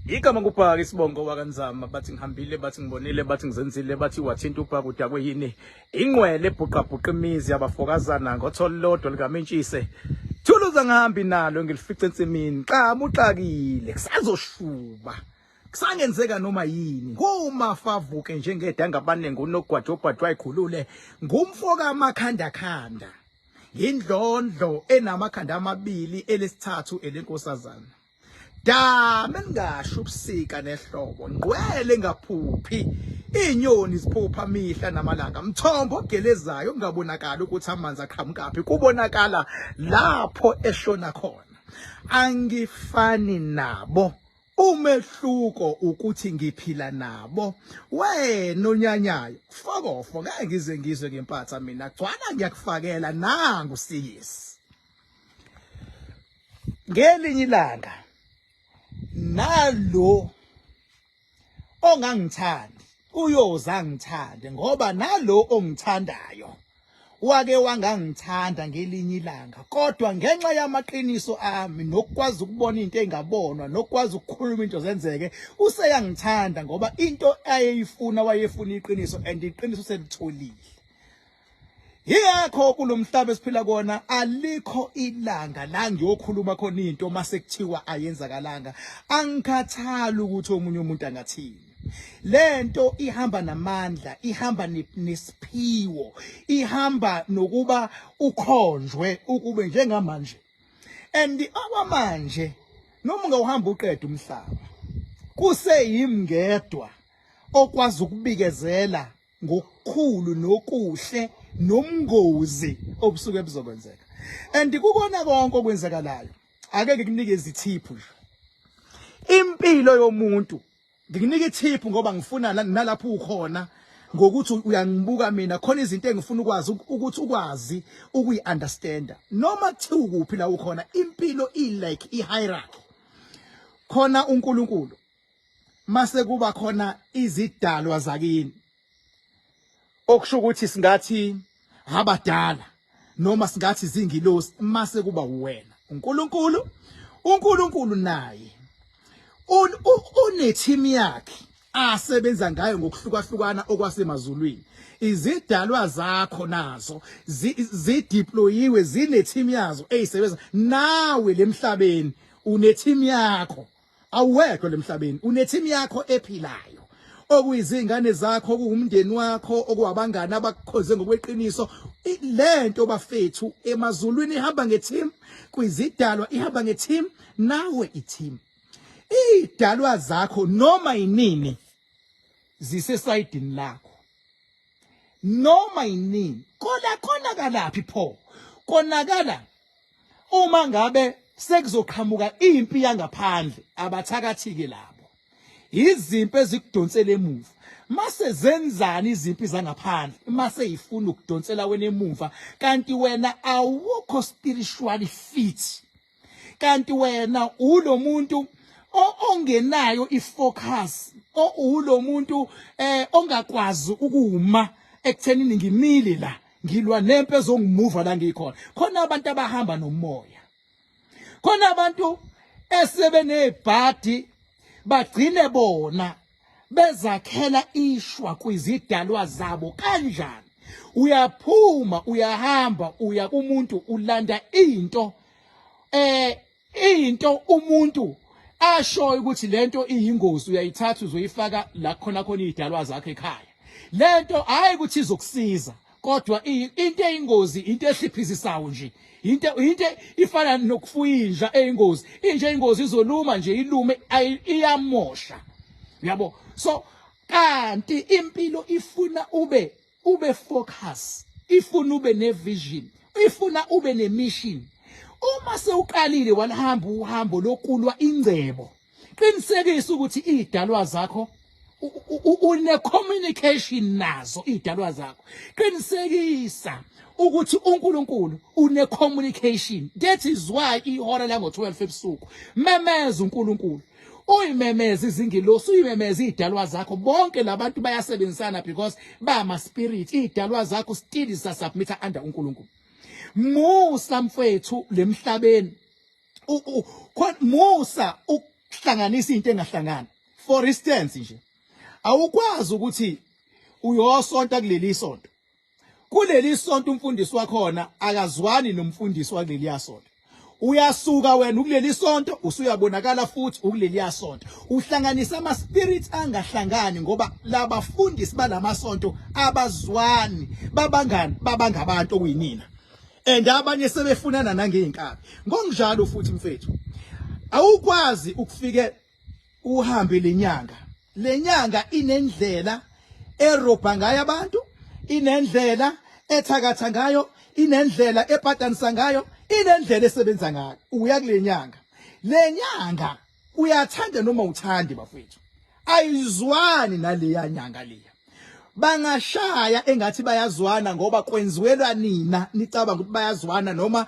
Igama ngubhaka isibongo wakanzama, bathi ngihambile, bathi ngibonile, bathi ngizenzile, bathi wathinta ubhaka udakwe yini. Ingqwele ebhuqabhuqa imizi yabafokazana ngotholo lodwa likamentshise. Thuluza ngihambi nalo ngilifice ensimini, xamu uxakile, kusazoshuba. Kusangenzeka noma yini. Ngumafavuke njengedanga abaningi unogwaja obhajwa ayikhulule. Ngumfo kamakhandakhanda. Yindlondlo enamakhanda amabili elesithathu elenkosazana. Dame ningasho ubusika nehlobo, ngqwele ngaphuphi. Inyoni ziphupha mihla namalanga, mthombo ogelezayo kungabonakali ukuthi amanzi aqhamukaphi, kubonakala lapho eshona khona. Angifani nabo. Umehluko ukuthi ngiphila nabo. Wena onyanyayo, fokofo ngeke ngize ngizwe ngempatha mina. Gcwala ngiyakufakela nangu siyisi. Ngelinye ilanga nalo ongangithandi uyoza angithande ngoba nalo ongithandayo wake wangangithanda ngelinye ilanga, kodwa ngenxa yamaqiniso ami nokukwazi ukubona into engabonwa nokukwazi ukukhuluma into zenzeke, useyangithanda ngoba into ayeyifuna wayefuna iqiniso and iqiniso selitholile. Yingakho kulomhlaba esiphila kona alikho ilanga la ngiyokhuluma khona into mase kuthiwa ayenzakalanga. Angikhathali ukuthi omunye umuntu angathini. Lento ihamba namandla, ihamba nesiphiwo, ihamba nokuba ukhonjwe ukube njengamanje. And okwamanje noma ungawuhamba uqede umhlaba kuseyimi ngedwa okwazi ukubikezela ngokukhulu nokuhle nomngozi obusuke buzokwenzeka. And kukona konke okwenzakalayo, ake ngikunikeze ithiphu nje. Impilo yomuntu ngikunika ithiphu ngoba ngifuna nalapho ukhona ngokuthi uyangibuka mina, khona izinto engifuna ukwazi ukuthi ukwazi ukuyi-understanda noma kuthiwa kuphi la ukhona. Impilo i-like i-hierarchy, khona uNkulunkulu, mase kuba khona izidalwa zakini, okusho ukuthi singathi abadala noma singathi zingilosi, mase kuba uwena uNkulunkulu. uNkulunkulu naye une-team yakhe asebenza ngayo ngokuhlukahlukana okwasemazulwini. Izidalwa zakho nazo zideployiwe, zine-team yazo eyisebenza nawe lemhlabeni. Une-team yakho, awuwedwa lemhlabeni, une-team yakho ephilayo, okuyizingane zakho, okuwumndeni wakho, okuwabangani abakukhonze ngokweqiniso. Lento bafethu emazulwini ihamba nge-team, kwizidalwa ihamba nge-team, nawe i-team. Idalwa zakho noma yinini zisesayidini lakho noma yinini. Kona konakalaphi pho? Konakala uma ngabe sekuzoqhamuka impi yangaphandle, abathakathi-ke labo, izimpi ezikudonsela emuva. Mase zenzani izimpi zangaphandle mase ifuna ukudonsela wena emuva, kanti wena awukho spiritually fit, kanti wena ulomuntu ongenayo ifocus, ulomuntu ongakwazi ukuma ekuthenini ngimile la, ngilwa nempi ezongimuva la ngikhona. Khona abantu abahamba nomoya, khona abantu esebenebhadi bagcine bona bezakhela ishwa kwizidalwa zabo. Kanjani? Uyaphuma, uyahamba, uya kumuntu, ulanda into, into umuntu ashoyo ukuthi lento iyingozi, uyayithatha uzoyifaka la khona khona izidalwa zakho ekhaya. Lento hayi ukuthi izokusiza, kodwa into eyingozi, into ehliphizisayo nje, into ifana nokufuya inja eyingozi. Inja eyingozi izoluma nje, ilume, iyamosha, uyabo. So kanti impilo ifuna ube focus, ifuna ube nevision, ifuna ube nemission. Uma sewuqalile walihamba uhambo lokulwa ingcebo, qinisekisa ukuthi idalwa zakho une communication nazo. Idalwa zakho, qinisekisa ukuthi uNkulunkulu une communication. That is why ihora la ngo12 ebusuku, memeza uNkulunkulu, uyimemeza izingilosi, uyimemeza idalwa zakho. Bonke labantu bayasebenzisana because bama spirit. Idalwa zakho still is submit under uNkulunkulu. Musa mfethu lemhlabeni, musa. Hlanganisa into engahlangani. For instance nje, awukwazi ukuthi uyosonta kuleli sonto, kuleli sonto umfundisi wakhona akazwani nomfundisi wakuleliya sonto. Uyasuka wena ukuleli sonto, usuyabonakala futhi ukuleliya sonto, uhlanganisa ama spirits angahlangani, ngoba labafundisi balamasonto abazwani, babangani, babangabantu okuyinina, and abanye sebefunana nangeyinkabi. Ngokunjalo futhi mfethu, awukwazi ukufike uhambe lenyanga, lenyanga inendlela erobha ngayo abantu, inendlela ethakatha ngayo, inendlela epatanisa ngayo, inendlela esebenza ngayo. Uya kulenyanga, lenyanga uyathanda noma uthandi bafethu, ayizwani naleya nyanga leya. Bangashaya engathi bayazwana ngoba kwenziwelwa nina nicabanga ukuthi bayazwana, noma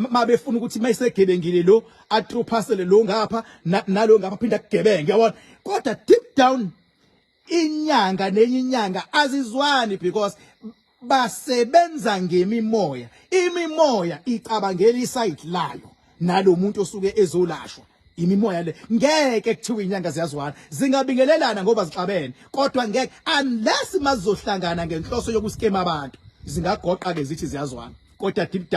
mabefuna ukuthi mayisegebengile lo atruphasele lo ngapha nalo ngapha, phinda kugebenge, yabona. Kodwa deep down inyanga nenye inyanga azizwani, because basebenza ngemimoya. Imimoya icabangela iside layo nalomuntu osuke ezolashwa imimoya le. Ngeke kuthiwe inyanga ziyazwana, zingabingelelana ngoba zixabene, kodwa ngeke, unless mazizohlangana ngenhloso yokuskema abantu, zingagoqa ke zithi ziyazwana, kodwa deep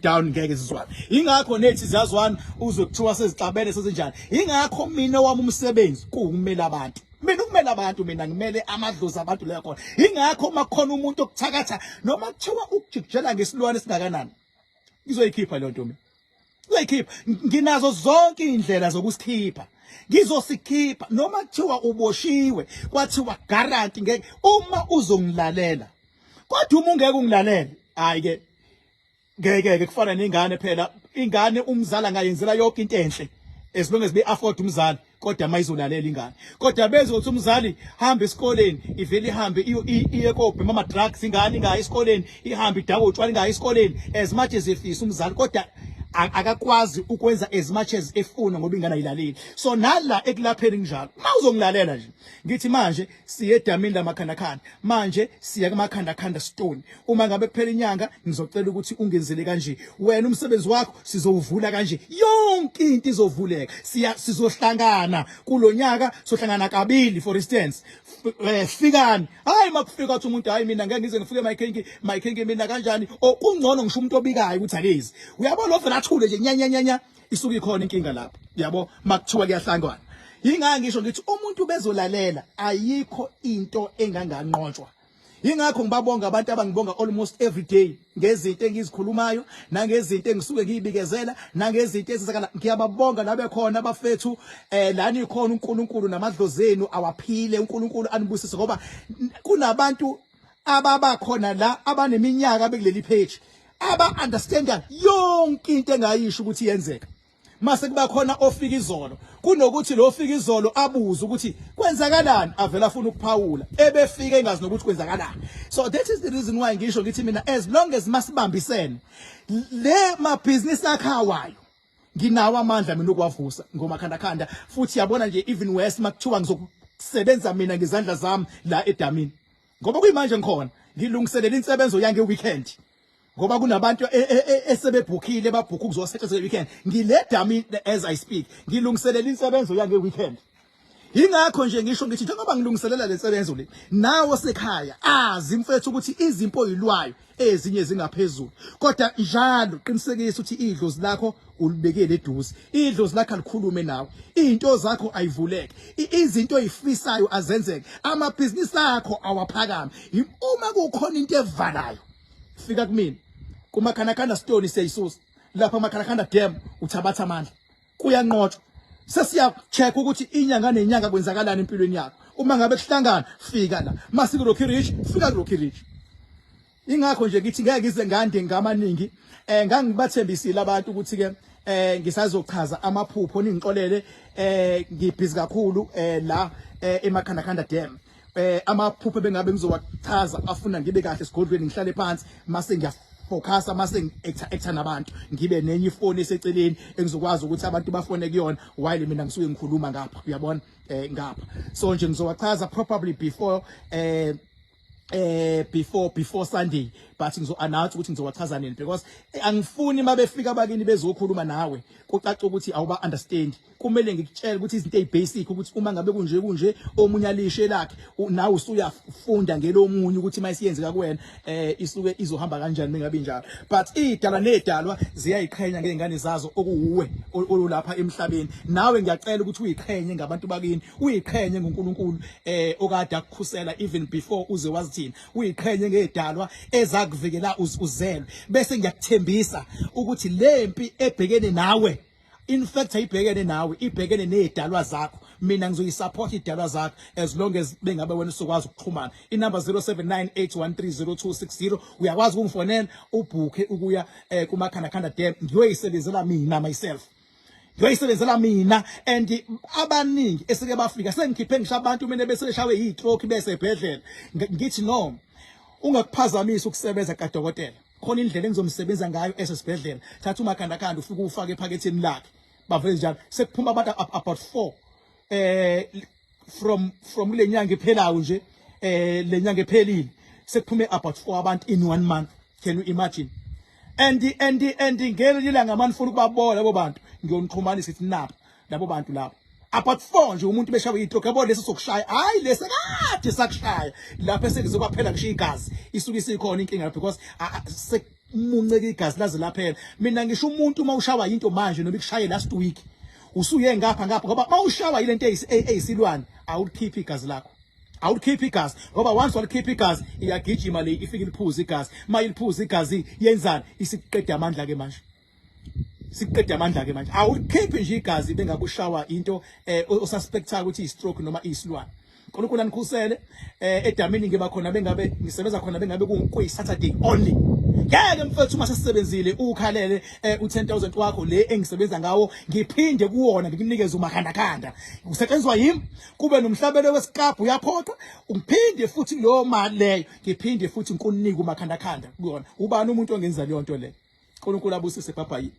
down ngeke zizwane. Ingakho nethi ziyazwana uzwe kuthiwa sezixabene, sezinjani. Ingakho mina wami umsebenzi kuwukumela abantu, mina ukumela abantu, mina ngimele amadlozi abantu leyo khona. Ingakho makukhona umuntu okuthakatha noma kuthiwa ukujikijela ngesilwane esingakanani, ngizoyikhipha leyo nto mina, ngizoyikhipha. Nginazo zonke izindlela zokusikhipha, ngizosikhipha. Noma kuthiwa uboshiwe, kwathiwa guarantee ngeke, uma uzongilalela. Kodwa uma ungeke ungilalele, hayi ke, ngeke ke. Kufana nengane phela, ingane umzali angayenzela yonke into enhle as long as be afford umzali, kodwa mayizolalela ingane. Kodwa bezothi umzali hamba esikoleni, ivele ihambe iye kobhema ama drugs ingane, ingayi esikoleni, ihambe idakwe utshwala, ingayi esikoleni. As much as efisa umzali, kodwa akakwazi ukwenza as much as efuna ngoba ingane ayilaleli. So nala ekulapheni kunjalo. Uma uzongilalela nje, ngithi manje siye edamini lamakhandakhanda, manje siya kumakhandakhanda stone, uma ngabe kuphela inyanga ngizocela ukuthi ungenzele kanje, wena umsebenzi wakho sizowuvula kanje, yonke into izovuleka. Siya sizohlangana kulonyaka, sohlangana kabili for instance. Fikani. Hayi, makufika uthi umuntu, "Hayi, mina ngeke ngize ngifike, my king, my king, mina kanjani?" O kungcono ngisho umuntu obikayo ukuthi akezi, uyabona, lo vele athule nje, nya nya nya nya, isuke ikhona inkinga lapho, yabo. Makuthiwa kuyahlangana, yingakho ngisho ngithi umuntu bezolalela, ayikho into enganganqotshwa. Yingakho ngibabonga abantu abangibonga almost every day ngezinto engizikhulumayo nangezinto engisuke ngiyibikezela nangezinto ezizakala. Ngiyababonga nabe khona abafethu lani khona, uNkulunkulu namadlozi enu awaphile, uNkulunkulu anibusise, ngoba kunabantu ababa khona la abaneminyaka bekuleli page, aba understanda yonke into engayisho ukuthi yenzeka. Mase kuba khona ofika izolo, kunokuthi lo ofika izolo abuze ukuthi kwenzakalani, avela afuna ukuphawula ebefika engazi nokuthi kwenzakalani. So that is the reason why ngisho ngithi mina, as long as masibambisene, le mabhizinisi akhawayo nginawo amandla mina ukwavusa ngomakhandakhanda futhi. Yabona nje, even worse makuthiwa ngizokusebenza mina ngezandla zami la edamini, ngoba kuyimanje ngikhona ngilungiselela insebenzo yange weekend, ngoba kunabantu esebebhukhile, babhukha ukuzosetshenziswa weekend. Ngile dami as I speak, ngilungiselela insebenzo yange weekend. Ingakho nje ngisho ngithi njengoba ngilungiselela le nsebenzo le, nawe sekhaya azi mfethu ukuthi izimpo oyilwayo ezinye zingaphezulu, kodwa njalo qinisekisa ukuthi idlozi lakho ulibekele eduze, idlozi lakho alikhulume nawe, izinto zakho ayivuleke, izinto oyifisayo azenzeke, amabhizinisi akho awaphakame. Uma kukhona into evalayo, fika kumina kumakhandakhanda stone, siyayisusa lapha amakhandakhanda dam, uthabatha amandla, kuyanqotshwa. Sesiya-check ukuthi inyanga nenyanga kwenzakalani empilweni yakho. Uma ngabe kuhlangana, fika la masiku Rocky Ridge, fika ku Rocky Ridge. Ingakho nje ngithi ngeke ngize ngande ngamaningi. Ngangibathembisile abantu ukuthi ke ngisazochaza amaphupho, ningixolele, ngibhizi kakhulu la emakhandakhanda dam. Amaphupho bengabe ngizowachaza afuna ngibe kahle esigodlweni, ngihlale phansi, mase ngiyafocusa, mase ngi-acta acta nabantu, ngibe nenye ifoni eseceleni engizokwazi ukuthi abantu bafone kuyona while mina ngisuke ngikhuluma ngapha, uyabona, ngapha. So nje ngizowachaza probably before Before Sunday, but ngizo announce ukuthi ngizowachaza nini because angifuni mabefika bakini bezokhuluma nawe kucaca ukuthi awuba understand. Kumele ngikutshele ukuthi izinto ezibasic, ukuthi uma ngabe kunje kunje, omunye alishe lakhe, nawe usuyafunda ngelomunye ukuthi mayisiyenzeka kuwena isuke izohamba kanjani mengabe injalo. But idalwa nedalwa ziyayiqhenya ngezingane zazo okuwuwe olulapha emhlabeni. Nawe ngiyacela ukuthi uyiqhenye ngabantu bakini, uyiqhenye ngoNkulunkulu okade akukhusela even before uze wazithina, uyiqhenye ngedalwa ezakuvikela uzelwe. Bese ngiyakuthembisa ukuthi lempi ebhekene nawe, in fact ayibhekene nawe, ibhekene nezidalwa zakho. Mina ngizoyisupport idalwa zakho as long as bengabe wena usokwazi ukuxhumana. Inumber 0798130260, uyakwazi ukungifonela ubhukhe ukuya kuMakhandakhanda Dam. Ngiyoyisebenzela mina myself, ngiyoyisebenzela mina. And abaningi eseke bafika, sengikhiphe ngisho abantu mina bese beshawe yi-stroke bese ebhedlela, ngithi no, ungakuphazamisa ukusebenza kadokotela, khona indlela engizomsebenza ngayo esesibhedlela. Thatha umakhandakhanda ufike ufake ephaketheni lakhe. Bavele njalo sekuphuma abantu about 4 from kule nyanga ephelayo nje, le nyanga ephelile sekuphume about 4 abantu in one month. Can you imagine? And ngelinye ilanga manifuna ukubabona labo bantu, ngiyonixhumanisa ithi napa labo bantu labo about 4 nje. Umuntu beshawe i-stroke, yabo, lesi sokushaya, hayi lesi kade sakushaya lapho esekuze kwaphela ngisho igazi, isuke isikhona inkinga because sekumunceka igazi laze laphela. Mina ngisho umuntu uma ushawa into manje noma ikushaye last week, usuye ngapha ngapha, ngoba mawushawa yilento eyisilwane awulikhiphi igazi lakho, awulikhiphi igazi, ngoba once walikhipha igazi iyagijima le, ifike iliphuze igazi. Mayiliphuza igazi yenzani? Isiqeda amandla ke manje, siqeda amandla ke manje. Awulikhiphi nje igazi bengakushawa into osuspecta ukuthi i-stroke noma isilwane. uNkulunkulu anikhusele. Edamini ngiba khona bengabe ngisebenza khona bengabe kuyi Saturday only. Ngeke mfethu, uma sesisebenzile ukhalele u10000 wakho le engisebenza ngawo, ngiphinde kuwona ngikunikeze umakhandakhanda kusetshenziswa yimi, kube nomhlabelo wesikabhu, uyaphoqa, ngiphinde futhi leyo mali leyo ngiphinde futhi ngikunike umakhandakhanda kuyona. Ubani umuntu ongenza leyo nto leyo? uNkulunkulu abusise. Bye bye.